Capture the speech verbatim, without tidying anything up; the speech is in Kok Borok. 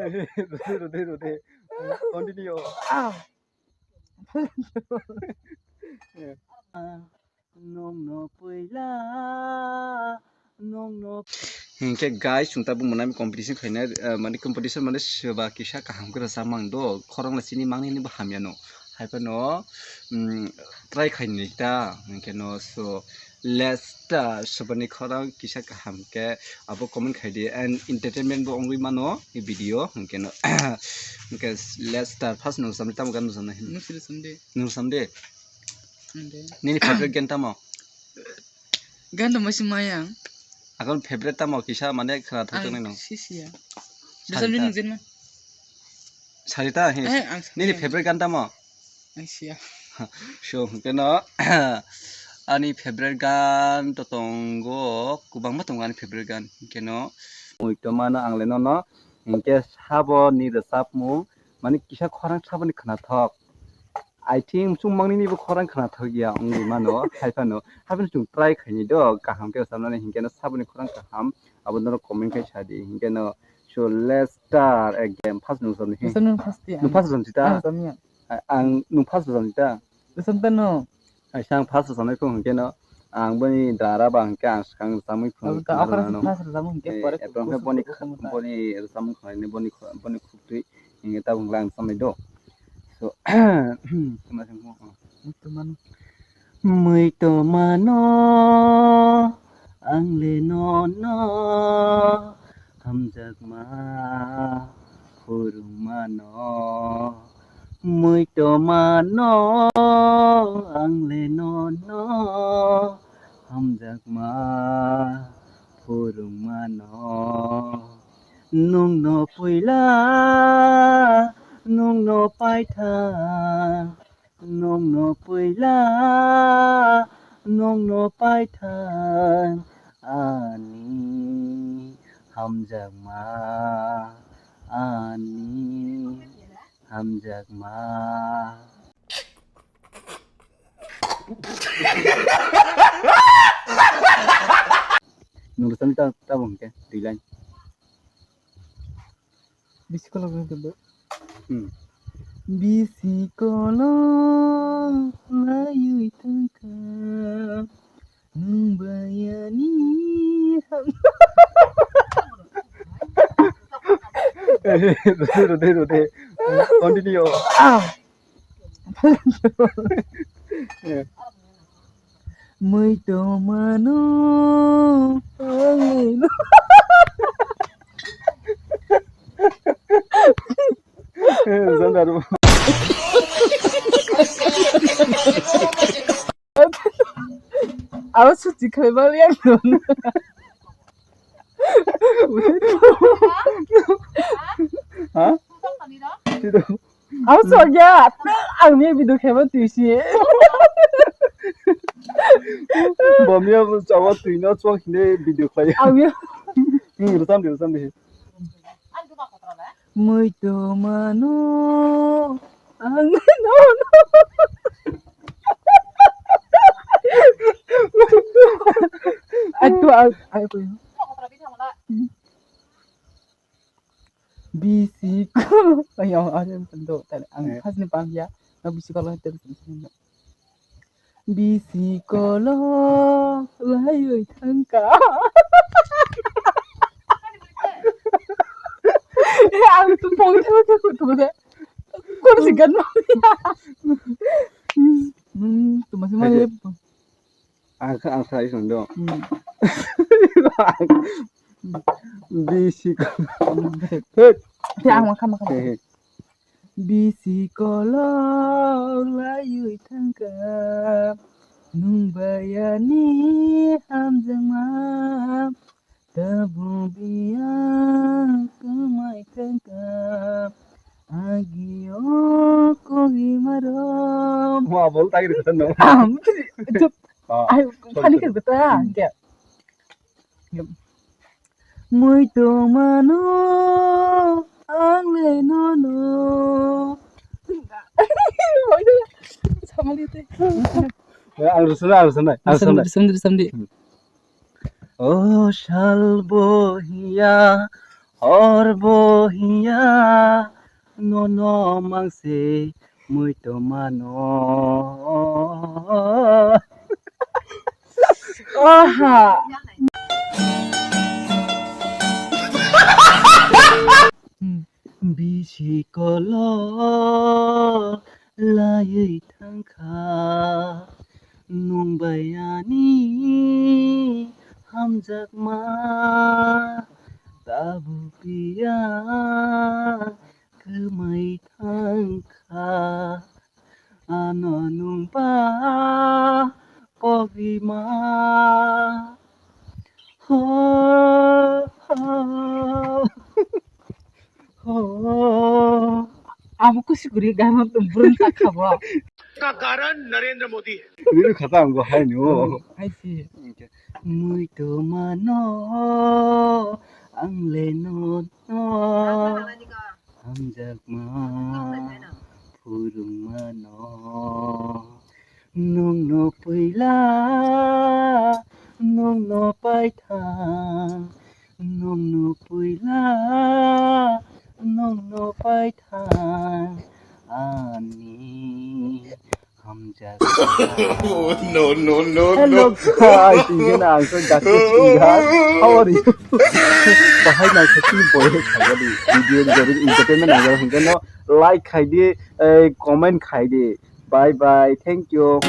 Rode, rode, rode. Continue. Ah. Nongno puila, nongno. Hinkhe guys, chwng tabuk mwnami competition khaina, eh, mani competition mani soba kisa kaham khe rwchapmang do, khorang la chini mangni ni bo hamya no. Hai phano, mm, try khaini ta, hinkhe no so last ta sobani khorang kisa kaham khe abo comment khai di and entertainment bo wngwi mano video, hinkhe no, hinkhe last ta first no samni tamo gan no samna hin. Nung siri samdi. Nung samdi. Nini favorite gan tamo? Gan tamo si maya. Akon favorite tamo kisa mane khana thok nang nang. Sisiya. Sarita. Dusam din nung jenma. Sarita he. Eh, ang Nini Sarita. Favorite gan tamo? Ang siya. So, keno ani favorite gan to tongo, kubangma tongo ani favorite gan. Keno mui to mano ang le nono. Hinkhe sabo ni rwchapmung mani kisa khorang saboni khwnathok. I think chwng mangni nibo khorang khwnathok ya wngwi mano, hai phano. Hai phano chwng try khaini do, kaham khe rwchapnani, hinkhe no saboni khorang kaham, abo norok comment khai sa di, hinkhe no. So, let's start again. First nung samni. Nung first ya. Nung first samsi ta? Ang samya. A-, ang nung first samsi ta? Sam ta no. Ai sang first samnai phung hinkhe no. Ang boni dara ba hinkhe ang swkang samui phung. Abo ta akhara si first samung hinkhe pore. Boni, boni samung khanai boni, boni khuk twi. Hinkhe tabuk lang samnai do. So, tuma sing mo. Tuma no. Mui to mano, ang le nono, hamjakma, phurung mano. Mui to mano, ang le nono, hamjakma, phurung mano. Nungno puila, nungno paitha, nongno puila, nongno paithang ani hamjakma, ani hamjakma. Nung rwchapni ta, tabuk hwnkhe, twi line. Bisi kolok wngkha bo. Hmm. Bisi kolok laiwi thangkha, nwng bayani ham-, Rode, rode, rode. Continue. Ah. Mui to mano, ang le no. Abo suchi khai bal yang don. Ha? Sino? Abo sokya, ang ni video khema tuisi. Bomya bo chawa tuino chwng hine video khlai. Ang ni. Hmm, rwcham di, rwcham di. Mui to mano, ang no no. Aduh, aduh, aduh. Bisi ko, ayo, ayo, tendo, tadi ang Eh. Khasni paham ya, na bisi kalau itu. Bisi kolok laiwi thangkha. Eh, ang tu pong tu ke kutu de. Kursi gan ma. Hmm, tu masih mana? Ayo. Ang kha, ang sai song do. Hmm. Bisi ko. Hmm. Hei. Te ang makan, makan. Hei, hei. Bisi kolok laiwi thangkha, nwng bayani hamjakma, tabuk biya kwmai thangkha, agio kogima rok. Mo abol tagi rikha no. Am, chup. Ah, ai, sorry, phani sorry. Khe beta, hmm. Hingke. Mui tongmano ang le nono. Samali te. Ya, ang rwsana, ang rwsana, ang rwsana. Rwsamdi, rwsamdi, rwsamdi. Hmm. O sal bohiya, Hor bo hiya nono mangse mui to mano. Oha. Bisi kolo laiwi thangkha nung bai ani hamjakma tabuk ya kwmai thangkha. Ano nungba kobima. Ho, ho, ho. Amo kusi kuri gano tum burun tak khabo. Ka karan Narendra Modi. Riri khata ang go hai no. Hai si. Mui to mano ang le no no. Hamjakma phurung mano. Nungno puila, nungno paithang, nungno puila, nungno paithang, ani hamjakma. No, no, no, no. Hello, guys. Tingkhe na ang khe Justice Singha. How are you? Bahai naithakin boy hai khaijadi. Video ni jori entertainment nangjago hwnkhe no like khaidi, eh, comment khaidi. Bye bye. Thank you.